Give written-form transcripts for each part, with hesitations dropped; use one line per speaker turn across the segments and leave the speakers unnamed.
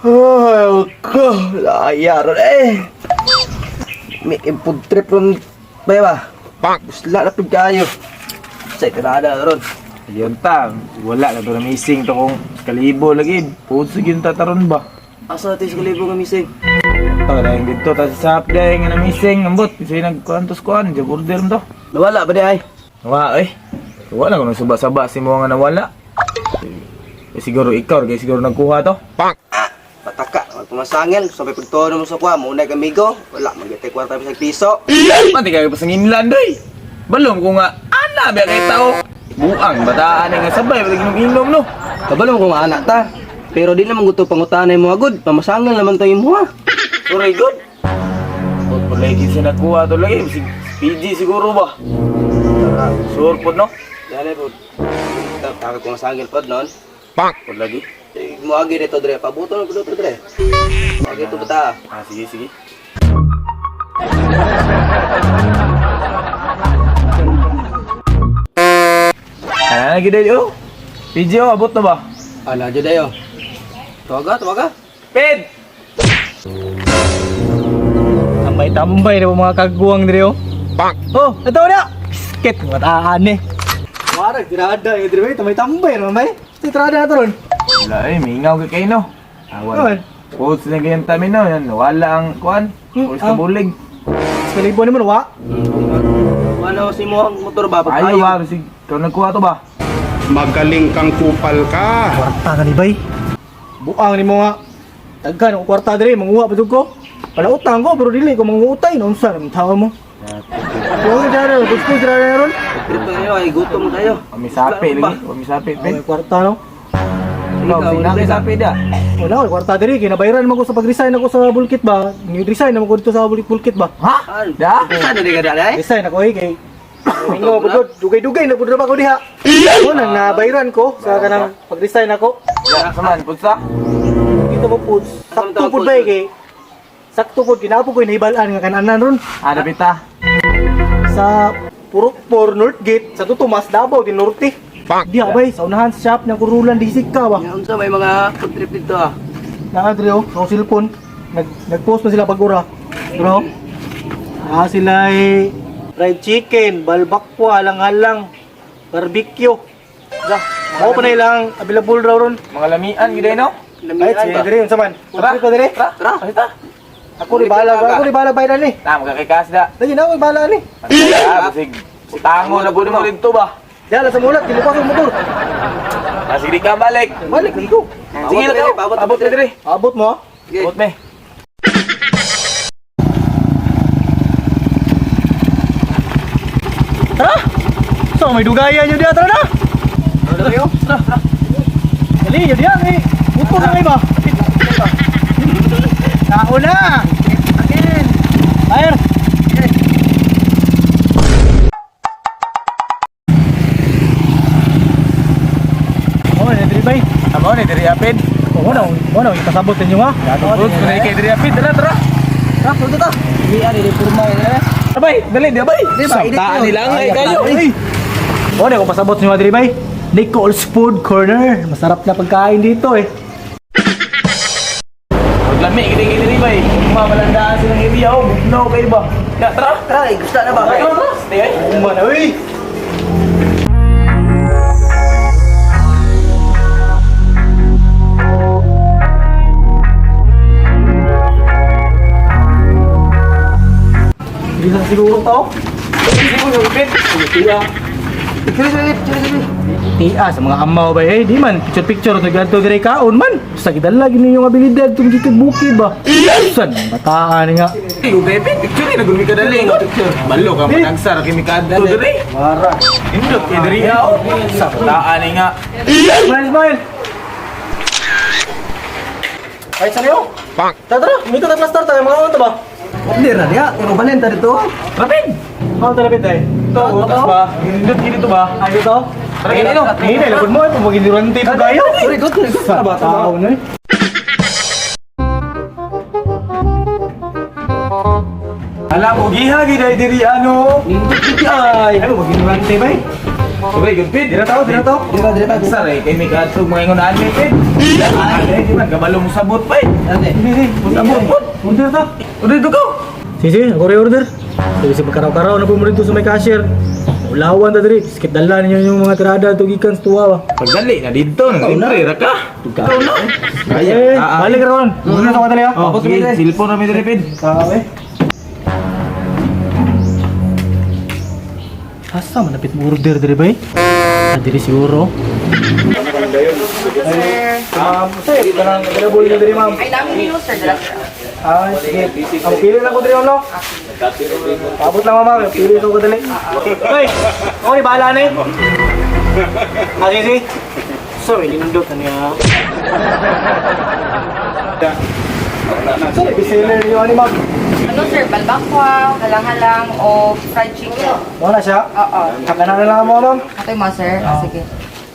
Ay, ko, laya ron eh. May food trip ron ba ba? Busla na pud kayo. Sa tirada ron.
Ayun ta, wala na to na missing to kung kalibo lagi. Puso gyud ta taron ba?
Asa natin sa kalibo nga missing?
Ta lang dito ta sa shop day nga na missing ambot kasi nagkuantos kuan, job order mo to.
Nawala ba di ay?
Wa eh. Wala ko nang suba-saba si mo nga nawala. Eh, siguro ikaw kay siguro nagkuha to.
Pataka, magpumasangil, sabay pagtuon mo sa kuha, muna kay amigo. Wala, magyatay kwarta bisag piso.
Pati kayo pa sa nginlan doy. Balom ko nga ana ba kay tao. Buang bataan nga sabay pag inom-inom no.
Kabalo ko nga anak ta. Pero di naman gusto pangutanay mo agad. Pamasangal naman tayo mo ha.
Sorry good. Pot po lagi siya nagkuha to lagi. Si PG siguro ba? Tara, sure po no?
Dali po. Taka ko masangil pod noon.
Pot lagi.
Muagi dito dre, pabuto na pud dre. Muagi to bata.
Ah, sige, sige. Ah, lagi dahil oh. PG oh, abot na ba?
Ala jud ayo. Tawaga, tawaga.
Ped!
Tambay-tambay na po mga kaguwang dire oh. Oh, ito na! Biskit, mga taan eh. Wara, tirada eh, dire tambay-tambay naman bay. Ito tirada na to ron.
Wala eh, mingaw ka kayo no. Ah, wala.
Ano?
Coach na ganyan tamin no, yan. Wala ang kuan. Pulis na
ah.
bulig.
Sa kalibo naman, wa.
Wala si mo ang motor ba?
Ayaw ba? Sige, ikaw nagkuha to ba?
Magaling kang kupal ka.
Kwarta ka ni bay. Buang ni mo nga. Daghan ako kwarta dire, manguha pa jud ko. Pala utang ko, pero dili ko manguutay. Naunsa naman tawa mo. Huwag tirada, gusto tirada na ron.
Trip tayo ay gutom tayo.
Pamisapi lagi. Pamisapi, Ped.
Ay, kwarta no.
Ikaw, sige na sapi da.
Wala ko kwarta diri kay nabayran man ko sa pag-resign ako sa Bulkit ba. Ni-resign naman ko dito sa Bulkit ba.
Ha? Da?
Saan na ka dali?
Resign ako eh kay Mingo po jud, dugay-dugay na pud ra ba ko diha. Mo nang nabayran ko sa kanang pag-resign ako.
Ya, saman, putsa.
Dito mo pud, sakto pud ba eh, kay sakto pud ginapo ko nahibal-an nga kananan ron
Ah, dapita.
sa Purok 4 North Gate sa Tutumas Davao din Norte. Diha bay sa unahan sa shop ng Kurulan di Sika ba.
Unsa may mga food trip dito ah.
Naa diri oh, sa cellphone nag-post na sila pag-ura. Bro. Ah, sila ay fried chicken, balbakwa, alang-alang, barbecue.
Da.
Mao pa na ilang available raw ron.
Mga lamian, gid no?
Ay, sige diri unsa man.
Tara.
Tara pa diri.
Tara,
Tara.
Tara.
Ako ri bahala, ako ri bahala bayran ni.
Ta, magkakikas da.
Dali na ako bahala ni.
Ah, basig. Tango na po mo dito ba?
Diyan sa mulat, kinupa sa motor.
Ah, sige ka balik.
Balik lagi ko.
Sige lang kayo.
Abot,
Abot na dire.
Abot mo. ah.
Sige.
Abot me.
Tara. So may dugayan nyo diha tara na.
Tara, tara. Tara.
Dali nyo diha eh. Motor na kayo ba? Nauna.
Akin.
Ayun. Oh, ni diri bay.
Amo ni diri apid.
Oh, mo na ipasabot ninyo ha.
Good, kunay kay diri apid. Tara, tara.
Tara, punta ta.
Hindi ari di purma eh.
Abay, dali di abay.
Di ba, edit
Samtaan
yun.
nila nga eh, kayo.
Ay. Oh, na ko pasabot ninyo diri bay. Nicole's Food Corner. Masarap na pagkain dito eh.
Maglami gid kay diri bay. Mamalandaan silang area oh, bugnaw kay ba. Ya, tara.
Tara, eh, gusto na ba?
Tara, tara. Stay ay.
Uma na uy. Hindi na siguro to.
Sige, apid.
Tira. Tira tira tira.
Tia sa mga amaw ba eh di man picture picture to ganto dire kaon man sa gidala gini yung abilidad tong gikag bukid ba. San bataan nga.
Ugay pid, picture ni nagulmi ka dali. Picture. Balo ka managsar kay mikadto diri.
Wara.
Indot kay diri ah, oh. Samtaan ni nga.
Smile, smile. Ay, saan Tara, tara. Mito ta cluster tayo. Mga ano ba?
Order na diha, pero balin ta dito.
Rapid.
Ano tara pit eh?
Ito, utas ba? Indot gini to ba?
Ay, dito.
Tara gini no.
Ngayon, eh, labod mo eh. Pumagindurante pa kayo.
Sorry, good, sorry, good.
Sa tao na eh.
Alam mo, giha gid ay diri ano.
Nindot gid ay.
Ay, pumagindurante ba eh?
Okay, good pid.
Dira tao, dira tao.
Dira, dira, dira.
Sar eh, kay may kadtog mga ingon ani pid. Ay, di man kabalo mo sabot pa eh.
Ate.
Hindi,
Sabot pod.
Order ta.
Order to go.
Sige, ako rin order. Sige, sa pagkaraw-karaw na po mo rito sa may cashier. Ulawan ta diri, skip dala ninyo yung mga tirada tugikan sa tuwa ba.
Pagdali na dito, nag-libre ra ka. Ikaw na.
Eh, balik ron. Muna sa kadali ha.
Oh, sige, silpon na mi diri pid.
Kawe. Asa man napit mo order diri bay? Ah, diri siguro. Ma'am, sir, kanang available nyo diri, ma'am.
Ay, namin niyo, sir. Dala, sir.
Ah, sige. Ang pili lang ko diri, ma'am, no? Abot lang, ma'am. Pili ko kadali. Hoy, ako ni bahala na eh. Ah, sige, sige. Sorry, linundot na niya. Sorry, bestseller niyo ani, ma'am.
Ano, sir? Balbakwa, halang-halang, o fried chicken?
Wala siya.
Oo.
Saka na lang mo, ma'am.
Ito yung mga, sir. Ah, sige.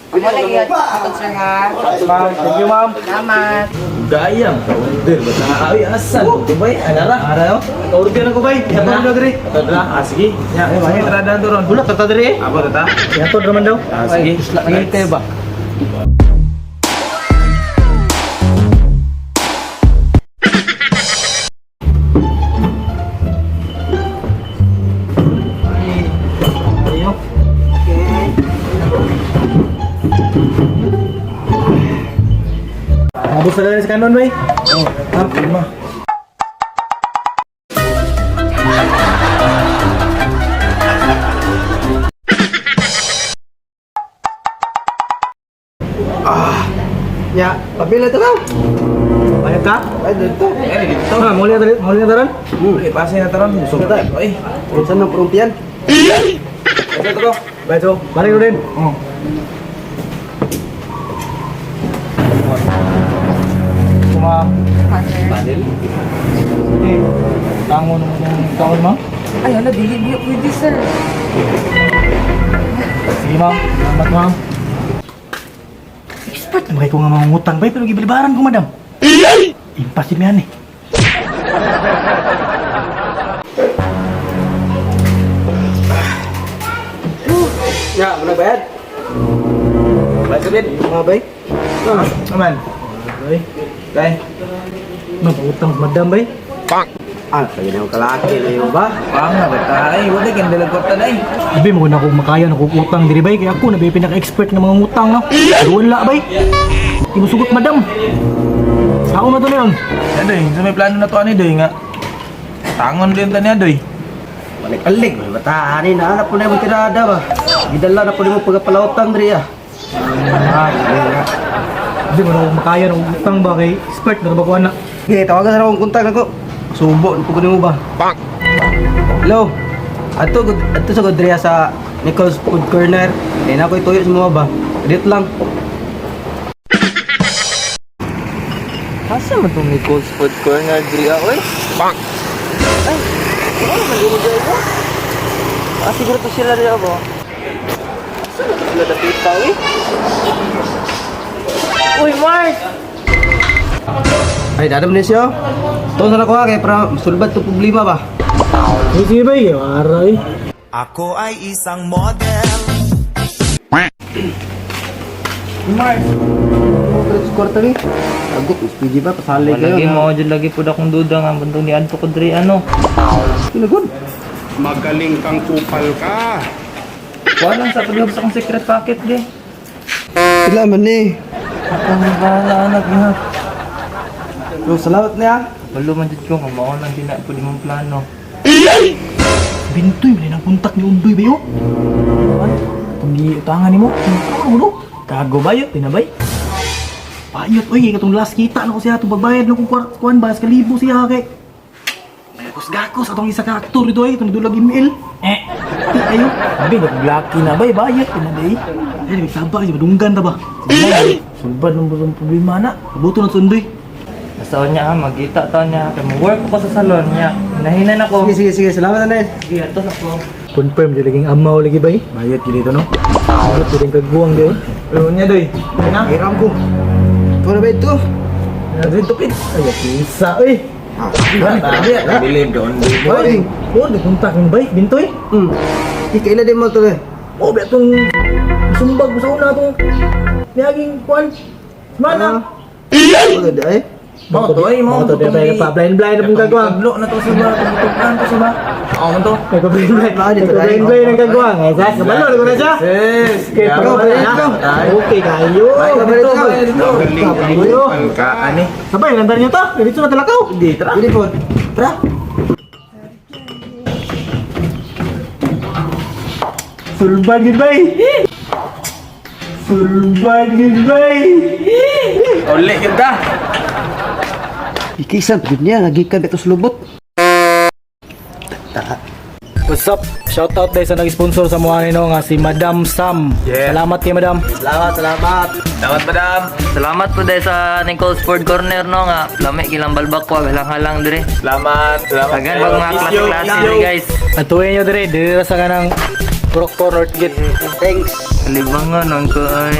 Wala iyan. Ito, sir, ha?
Ma'am, thank you, ma'am.
Salamat.
Gayam ka order ba ta? Ay, asan? Dubai, anara.
Ara, order na ko bay. Yato na diri.
Tadra, ah sige. Ya, sige tara ron.
Wala tata diri eh.
Abo tata.
Yato raman daw.
Ah sige.
Lagi kayo ba?
Ayo. Mabos na ganun sa kanon, bay.
Oh, lima.
Ya, pabila to ka.
Bayad ka?
Ay, dito.
Eh, dito.
Ah, muli na diri, muli na taron.
Eh, pasay na taron. Busog
Tata.
Ay,
Saan ang prumpiyan?
ito ko.
Bayad so, balik ko din.
Oh.
Kuma,
Ah, sir.
Panel.
eh, tangon mo ng kaon, ma'am.
Ay, hala, dili, dili. Pwede, sir.
Sige, ma'am. Salamat, ma'am. Expert naman kayo ko nga mangungutang, bay, pero gibilibaran ko, madam. Impas yan eh.
Ya, wala bayad.
Bayad din.
Mga bay.
Ah, aman.
Bay,
Bay.
ma'am, utang sa madam, bay.
Ah, lagi na yung kalaki na yun ba?
Panga ba ta? Ay, wala kang dalag kwarta na eh.
Abi mo na akong makaya na kong utang diri bay kay ako na bay pinaka-expert ng mga utang no. Pero wala bay. Di mo sugot madam. Sao man to na yun?
Yan doy, so may plano na to ani doy nga. Tangon din ta niya doy.
Balik-balik, may bataan eh. Nahanap ko na yung tirada ba? Gidala na po mo pagkapalautang diri ah.
Ah, Abi mo na akong makaya ng utang ba kay expert na ba ko ana.
Okay, tawagan sa akong kontak nako. Subo, ano po mo ba? Hello. Ato gud ato sa Godrea sa Nichols Food Corner. Eh na ko ituyo sa mga ba. Dito lang.
Asa man tong Nicole's Food Corner diri ah, oy? Bang! Ay, wala man diri diri ko. Ah, siguro to sila diri ba? Asa man to sila dapit pa, oy? Uy, Mark!
Ay, dadam ni siya. Tuon sa nako ha kay para masulbad to problema ba.
Sige sige bay, aray.
Ako ay isang model.
Mark. Mo kwarta ni. Agot, SPG ba pasali kayo.
Lagi mo, dyan lagi po akong duda nga, bantong ni Anto ko diri, ano?
Kinagod.
Magaling kang kupal ka.
Wala lang sa paglab sa akong secret pocket, di.
Pila man ni.
Ako na bahala, anak, ha?
So, salamat niya.
Walo man dyan ko, nga mao lang din na po di mong plano.
Bintoy man ang kontak ni Undoy bay oh.
Itong giutangan nimo.
Ano mo
Gago bayot tinabay.
Payot oy kay katong last kita na ko siya atong pagbayad na kong kuan ba sa kalibo siya kay. Gakos-gakos atong isa ka aktor dito ay itong dulag ML.
Eh,
Di ayo.
abi lucky na bay bayot tinabay.
Ay, may saba kasi madunggan ta ba?
Sulbad ng busong problema na.
Buto na sundoy.
Basta niya ha, magkita ta niya. Kay mo work ko sa salon niya. Hinahinan ako.
Sige, sige, sige. Salamat na.
Sige, ato sa ko.
Confirm di laging amaw lagi bay.
Bayot gid dito no.
Bayot di rin kaguwang di.
Pero niya doy. Na.
Hiram ko. Ito na ba ito?
Dito pit.
Ay, kisa oy.
Bilib doon.
Ay,
Oh, nagpunta kang bay, bintoy.
Di kaila din mo ito eh.
Oh, betong Sumbag ko sa una itong niyaging kuan. Mana?
Pagod ay.
Mao to ay, mao
to.
to.
Pa blind blind na pong kagwang.
Taglo na to sa ba, tumutukan to sa ba. Ako man to.
Nagpa-blind blind. Nagpa-blind blind ang kagwang. Eh, sa kabalo na ko na siya.
Yes.
Okay,
Go,
pagkawala na. Okay, kayo.
Dito,
dito.
Magaling kang
Kayo.
kupal ka.
Ani?
Sabay, nandar niyo to. Dito na talakaw.
Hindi, tara.
Dili po. Tara.
Sulban gid bay. Sulban gid bay.
Uli kita.
Ikisan pud niya lagi ka dito sa lubot.
What's up? Shout out dahil sa nag-sponsor sa mga nino nga si Madam Sam.
Yeah.
Salamat kay Madam.
Salamat, salamat.
Salamat, madam.
Salamat po dahil sa Nicole's Ford Corner no nga lami kilang balbakwa halang-halang dire.
Salamat. Salamat.
Tagan pag mga klase-klase dire guys.
Atuin nyo dire, dire ra sa kanang Proctor Northgate.
Thanks.
Libangon ang ko ay.